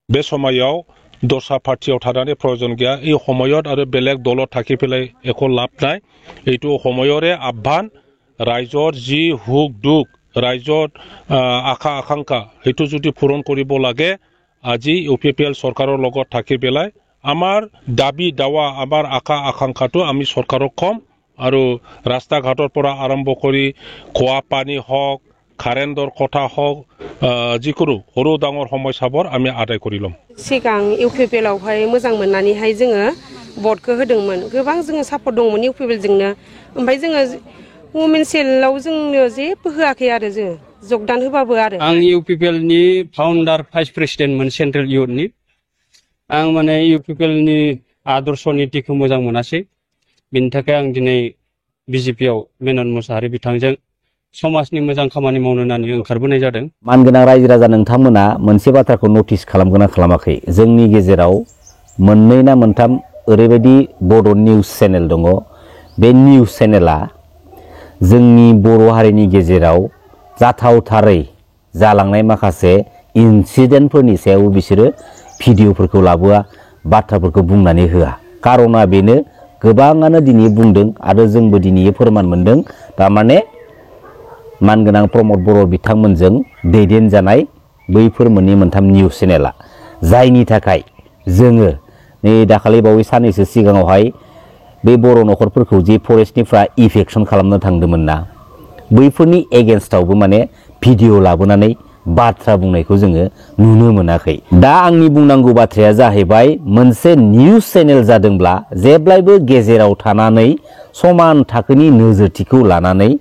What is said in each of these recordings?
बे समायाव दस्रा पार्टियाव थानानै प्रयोजन गैया এই সময়ত আৰু বেলেগ দলত থাকি পেলাই একো লাভ নাই এইটো সময়ৰে আহ্বান ৰাইজৰ যি হুক দুখ ৰাইজৰ আশা আকাংক্ষা সেইটো যদি পূৰণ কৰিব লাগে আজি ইউপিপিএল চৰকাৰৰ লগত থাকি পেলাই আমাৰ দাবী দাৱা আমাৰ আশা আকাংক্ষাটো আমি চৰকাৰক কম আৰু ৰাস্তা ঘাটৰ পৰা আৰম্ভ কৰি খোৱা পানী হওক কাৰেণ্টৰ কথা হওক যিকোনো সৰু ডাঙৰ সমস্যাবোৰ আমি আদায় কৰি ল'ম सिगां इउपिपिएलआवहाय मोजां मोननानैहाय जोङो भटखौ होदोंमोन गोबां जोङो सापर्ट दंमोन इउपिपिएलजोंनो ओमफ्राय जोङो वुमेन सेलआव जोंनो जेबो होआखै आरो जोङो जगदान होबाबो आरो आं इउपिपिएलनि फाउन्डार भाइस प्रेसिडेन्टमोन सेन्ट्रेल इउथनि आं माने इउपिपिएलनि आदर्श नीतिखौ मोजां मोनासै बिनि थाखाय आं दिनै बिजेपिआव मेनन मुसाहारि बिथांजों समाजनि मोजां खामानि मावनो होननानै ओंखारबोनाय जादों मानगोनां रायजो राजा नोंथांमोना मोनसे बाथ्राखौ नोटिस खालामगोना खालामाखै जोंनि गेजेराव मोननै ना मोनथाम ओरैबायदि बड' निउज चेनेल दङ बे निउज चेनेला जोंनि बर' हारिनि गेजेराव जाथावथारै जालांनाय माखासे इनसिडेन्टफोरनि सायाव बिसोरो भिडिअफोरखौ लाबोआ बाथ्राफोरखौ बुंनानै होआ कारना बेनो गोबाङानो दिनै बुंदों आरो जोंबो दिनै फोरमान मोनदों थारमाने मानगोनां प्रमद बर' बिथांमोनजों दैदेनजानाय बैफोर मोननै मोनथाम निउज चेनेला जायनि थाखाय जोङो नै दाखालि बावै साननैसो सिगाङावहाय बे बर' न'खरफोरखौ जे फरेस्टनिफ्राय इभेक्सन खालामनो थांदोंमोन ना बैफोरनि एगेन्स्टआवबो माने भिडिअ लाबोनानै बाथ्रा बुंनायखौ जोङो नुनो मोनाखै दा आंनि बुंनांगौ बाथ्राया जाहैबाय मोनसे निउज चेनेल जादोंब्ला जेब्लायबो गेजेराव थानानै समान थाखोनि नोजोरथिखौ लानानै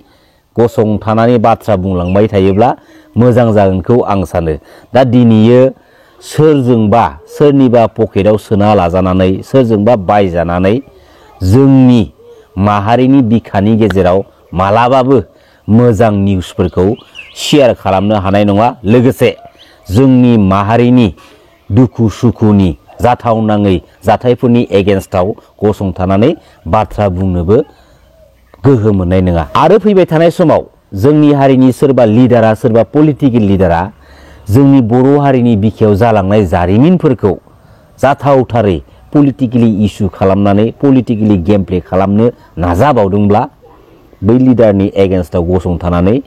गसंथानानै बाथ्रा बुंलांबाय थायोब्ला मोजां जागोनखौ आं सानो दा दिनैयो सोरजोंबा सोरनिबा पकेटाव सोना लाजानानै सोरजोंबा बायजानानै जोंनि माहारिनि बिखानि गेजेराव मालाबाबो मोजां निउसफोरखौ शेयार खालामनो हानाय नङा लोगोसे जोंनि माहारिनि दुखु सुखुनि जाथावनाङै जाथायफोरनि एगेन्स्टआव गसंथानानै बाथ्रा बुंनोबो गोहो मोननाय नङा आरो फैबाय थानाय समाव जोंनि हारिनि सोरबा लिडारा सोरबा पलिटिकेल लिडारा जोंनि बर' हारिनि बिखायाव जालांनाय जारिमिनफोरखौ जाथावथारै पलिटिकेलि इस्यु खालामनानै पलिटिकेलि गेम प्ले खालामनो नाजाबावदोंब्ला बै लिडारनि एगेन्स्टआव गसंथानानै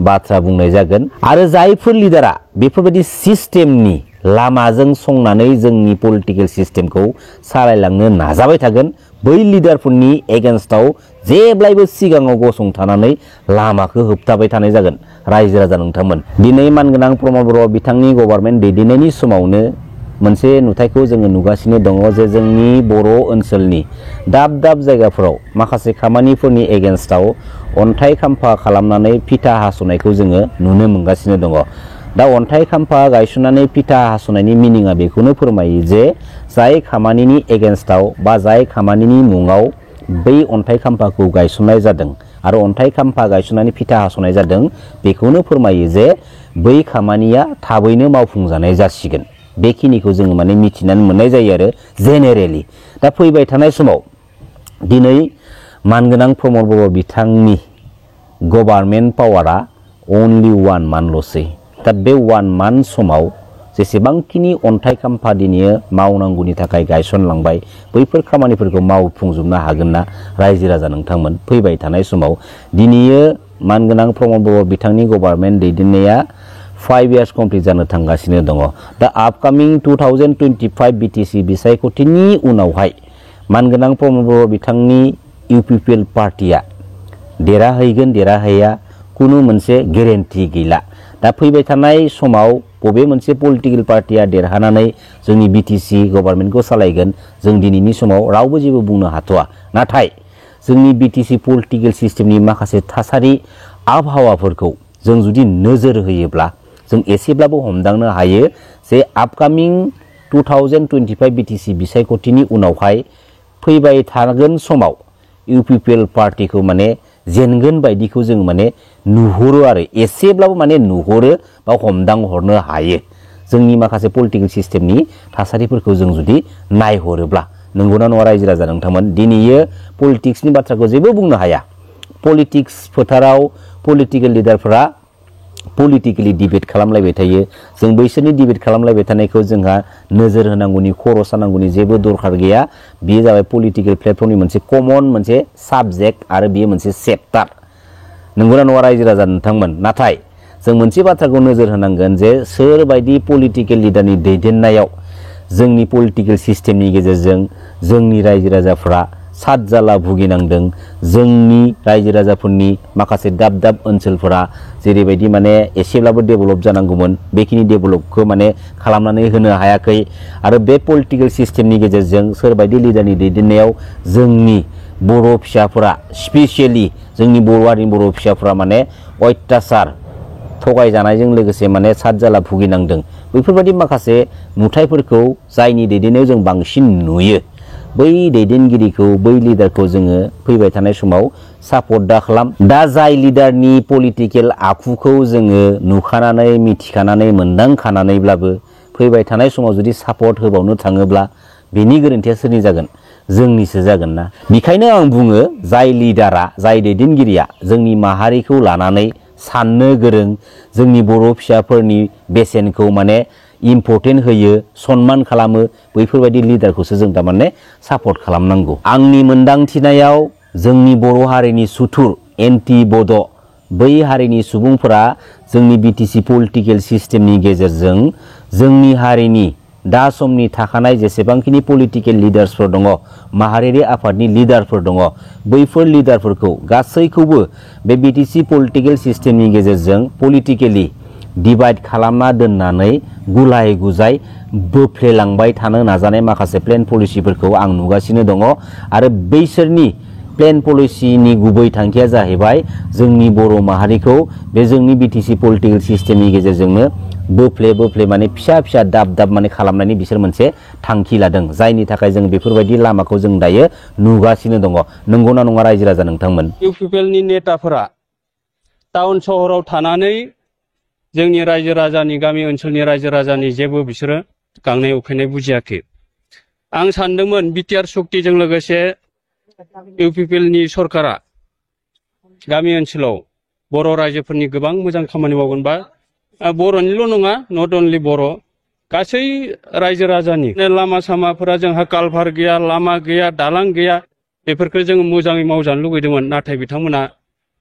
बाथ्रा बुंनाय जागोन आरो जायफोर लिडारा बेफोरबायदि सिस्टेमनि लामाजों संनानै जोंनि पलिटिकेल सिस्टेमखौ सालायलांनो नाजाबाय थागोन बै लिडारफोरनि एगेन्स्टआव जेब्लायबो सिगाङाव गसंथानानै लामाखौ होबथाबाय थानाय जागोन रायजो राजा नोंथांमोन दिनै मानगोनां प्रमद बर' बिथांनि गभर्नमेन्ट दैदेननायनि समावनो मोनसे नुथायखौ जोङो नुगासिनो दङ जे जोंनि बर' ओनसोलनि दाब दाब जायगाफोराव माखासे खामानिफोरनि एगेन्स्टआव अन्थाइ खाम्फा खालामनानै फिथा हास'नायखौ जोङो नुनो मोनगासिनो दङ दा अन्थाइ खाम्फा गायसननानै फिथा हास'नायनि मिनिङा बेखौनो फोरमायो जे जाय खामानिनि एगेन्स्टआव बा जाय खामानिनि मुङाव बै अन्थाइ खाम्फाखौ गायसननाय जादों आरो अन्थाइ खाम्फा गायसननानै फिथा हास'नाय जादों बेखौनो फोरमायो जे बै खामानिया थाबैनो मावफुंजानाय जासिगोन बेखिनिखौ जोङो माने मिथिनानै मोननाय जायो आरो जेनेरेलि दा फैबाय थानाय समाव दिनै मानगोनां प्रमद बर' बिथांनि गभर्नमेन्ट पावारा अनलि 1 मान्थल'सै दा बे 1 मान्थ समाव जेसेबांखिनि अन्थाइ खाम्फा दिनै मावनांगौनि थाखाय गायसनलांबाय बैफोर खामानिफोरखौ मावफुंजोबनो हागोन ना रायजो राजा नोंथांमोन फैबाय थानाय समाव दिनैयो मानगोनां प्रमद बर' बिथांनि गभर्नमेन्ट दैदेननाया 5 years कमप्लिट जानो थांगासिनो दङ दा आपकामिं 2025 बिटिसि बिसायख'थिनि उनावहाय मानगोनां प्रमद बर' बिथांनि इउपिपिएल पार्टिया देरहाहैगोन देरहाहैया कुनु मोनसे गेरेन्टि गैला दा फैबाय थानाय समाव बबे मोनसे पलिटिकेल पार्टिया देरहानानै जोंनि बिटिसि गभर्नमेन्टखौ सालायगोन जों दिनैनि समाव रावबो जेबो बुंनो हाथ'आ नाथाय जोंनि बिटिसि पलिटिकेल सिस्टेमनि माखासे थासारि आबहावाफोरखौ जों जुदि नोजोर होयोब्ला जों एसेब्लाबो हमदांनो हायो जे आपकामिं 2025 बिटिसि बिसायख'थिनि उनावहाय फैबाय थागोन समाव इउपिपिएल पार्टिखौ माने जेनगोन बायदिखौ जों माने नुहुरो आरो एसेब्लाबो माने नुहुरो बा हमदां हरनो हायो जोंनि माखासे पलिटिकेल सिस्टेमनि थासारिफोरखौ जों जुदि नायहरोब्ला नंगौना नङा रायजो राजा नोंथांमोन दिनैयो पलिटिक्सनि बाथ्राखौ जेबो बुंनो हाया पलिटिक्स फोथाराव पलिटिकेल लिडारफोरा पलिटिकेलि डिबेट खालामलायबाय थायो जों बैसोरनि डिबेट खालामलायबाय थानायखौ जोंहा नोजोर होनांगौनि खर' सानांगौनि जेबो दरखार गैया बेयो जाबाय पलिटिकेल प्लेटफर्मनि मोनसे कमन मोनसे साबजेक्ट आरो बेयो मोनसे चेप्टार नंगौना नङा रायजो राजा नोंथांमोन नाथाय जों मोनसे बाथ्राखौ नोजोर होनांगोन जे सोरबायदि पलिटिकेल लिडारनि दैदेननायाव जोंनि पलिटिकेल सिस्टेमनि गेजेरजों जोंनि रायजो राजाफ्रा सात जाला भुगिनांदों जोंनि रायजो राजाफोरनि माखासे दाब दाब ओनसोलफोरा जेरैबायदि माने एसेब्लाबो डेभेलप जानांगौमोन बेखिनि डेभेलपखौ माने खालामनानै होनो हायाखै आरो बे पलिटिकेल सिस्टेमनि गेजेरजों सोरबायदि लिडारनि दैदेननायाव जोंनि बर' फिसाफोरा स्पेसियेलि जोंनि बर' हारिनि बर' फिसाफोरा माने अत्याचार थगायजानायजों लोगोसे माने सात जाला भुगिनांदों बेफोरबायदि माखासे नुथायफोरखौ जायनि दैदेननायाव जों बांसिन नुयो बै दैदेनगिरिखौ बै लिडारखौ जोङो फैबाय थानाय समाव सापर्ट दा खालाम दा जाय लिडारनि पलिटिकेल आखुखौ जोङो नुखानानै मिथिखानानै मोनदांखानानैब्लाबो फैबाय थानाय समाव जुदि सापर्ट होबावनो थाङोब्ला बेनि गोरोन्थिया सोरनि जागोन जोंनिसो जागोन ना बेखायनो आं बुङो जाय लिडारा जाय दैदेनगिरिया जोंनि माहारिखौ लानानै साननो गोरों जोंनि बर' फिसाफोरनि बेसेनखौ माने इम्पर्टेन्ट होयो सनमान खालामो बैफोरबायदि लिडारखौसो जों थारमाने सापर्ट खालामनांगौ आंनि मोनदांथिनायाव जोंनि बर' हारिनि सुथुर एन्टि बड' बै हारिनि सुबुंफोरा जोंनि बिटिसि पलिटिकेल सिस्टेमनि गेजेरजों जोंनि हारिनि दा समनि थाखानाय जेसेबांखिनि पलिटिकेल लिडार्सफोर दङ माहारियारि आफादनि लिडारफोर दङ बैफोर लिडारफोरखौ गासैखौबो बे बिटिसि पलिटिकेल सिस्टेमनि गेजेरजों पलिटिकेलि डिभाइड खालामना दोननानै गुलाय गुजाय बोफ्लेलांबाय थानो नाजानाय माखासे प्लेन पलिसिफोरखौ आं नुगासिनो दङ आरो बैसोरनि प्लेन पलिसिनि गुबै थांखिया जाहैबाय जोंनि बर' माहारिखौ बे जोंनि बिटिसि पलिटिकेल सिस्टेमनि गेजेरजोंनो बोफ्ले माने फिसा फिसा दाब दाब माने खालामनायनि बिसोर मोनसे थांखि लादों जायनि थाखाय जों बेफोरबायदि लामाखौ जों दायो नुगासिनो दङ नंगौना नङा रायजो राजा नोंथांमोन इउपिपिएलनि नेताफोरा टाउन सहराव थानानै जोंनि रायजो राजानि गामि ओनसोलनि रायजो राजानि जेबो बिसोरो गांनाय उखैनाय बुजियाखै आं सानदोंमोन बिटिआर सक्तिजों लोगोसे इउपिपिएलनि सरकारा गामि ओनसोलाव बर' रायजोफोरनि गोबां मोजां खामानि मावगोन बा बर'निल' नङा नट अनलि बर' गासै रायजो राजानि लामा सामाफोरा जोंहा कालभार गैया लामा गैया दालां गैया बेफोरखौ जों मोजाङै मावजानो लुगैदोंमोन नाथाय बिथांमोना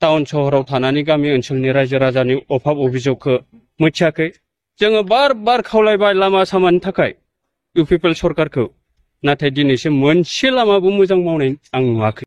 टाउन सहराव थानानै गामि ओनसोलनि रायजो राजानि अभाब अभियोगखौ मिथियाखै जोङो बार बार खावलायबाय लामा सामानि थाखाय इउपिपिएल सरकारखौ नाथाय दिनैसिम मोनसे लामाबो मोजां मावनाय आं नुवाखै